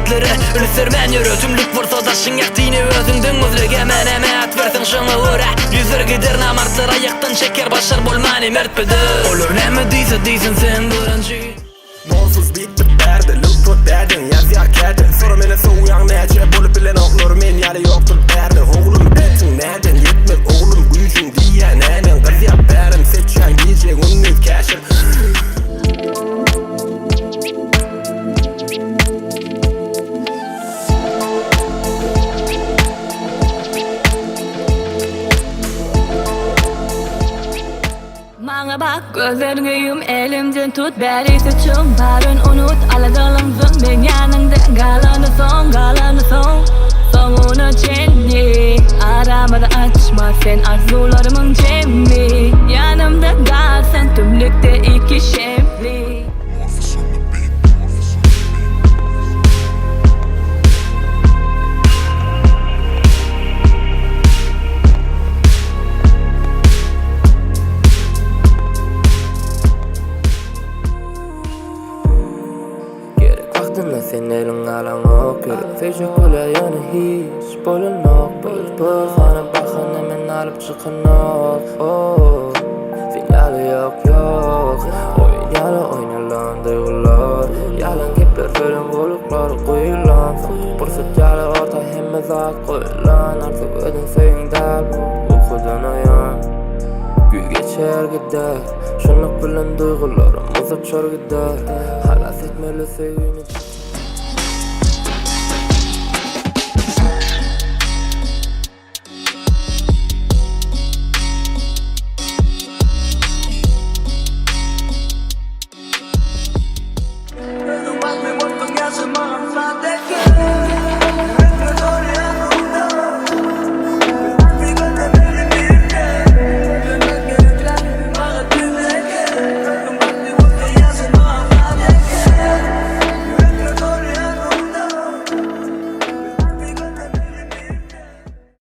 ýigitlere Üns bermän ýöre Tümlük bolsa daşyň ýagtyny özüňden gözle Gämä näme at berseň şoňa görä Ýüzer gider namartlar aýakdan çeker Başar bolmany mert peder Olar näme diýse diýsin sen birinji. Onsuz bitdi bärde, Lil Prod dädeň ýazýar käte Sora meni sowýaň näçe bolup bilenoklar Men ýaly ýokdur bärde oglum Betiň näden ýetmez oglum Güýjüň diýýä nämen gyzýa bärem Seçýän gije gündiz käşir Maňa bak gözleriňi ýum elimden tut bärisi çuň baryn unut aladalamzyn men ýanyňda galany soň galany soň soňuna çenli aramyzy açma sen arzuwlarymyň jemi ýanymda gal sen tümlükde iki şemli. Gerek wagtynda sen eliň alaňok Ýürek söýjek bolýar ýöne hiç bolanok Bir pyrhana bahana men alyp çykanok Oh sen ýaly ýok ýok Oýun ýaly oýnalan duýgular Ýalan gepler söýlen gulaklara guýulan Soňky pursat ýaly orta hemme zat goýulan Arzuw eden söýgiň däl bu ukudan oýan Güýz geçer gider Şonluk bilen duýgularym uçar gider Halas etmeli söýgini.